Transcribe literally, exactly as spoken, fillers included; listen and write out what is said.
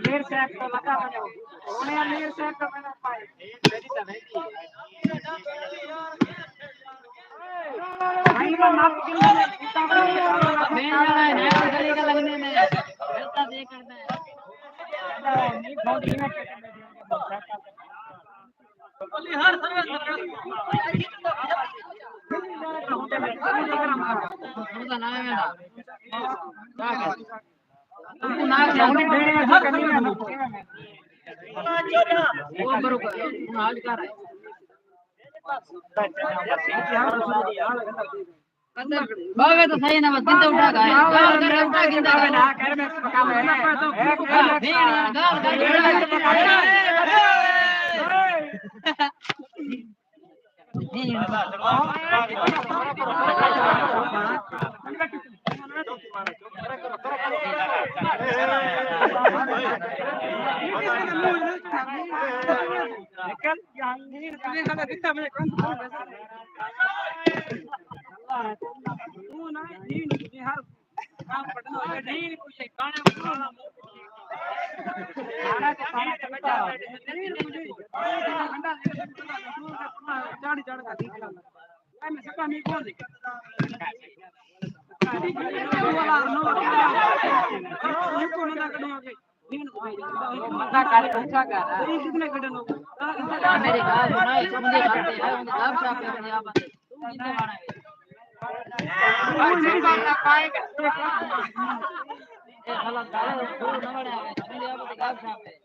میر صاحب تو لگا ونے، انہیں میر صاحب تو میں پائے۔ باوے تو صحیح نہ، بس گندے اٹھا گئے۔ گال کر کے اٹھا گندے اٹھا۔ گال کر کے اٹھا۔ میری گال سنائے، سمجھے کرتے ہیں، ان گپ شپ کرنے آ بندے۔ تو کتنے مارا ہے؟ اے غلط گال ہے، تو نہ بڑا ہے، سمجھے آپ تو گپ شپ ہے۔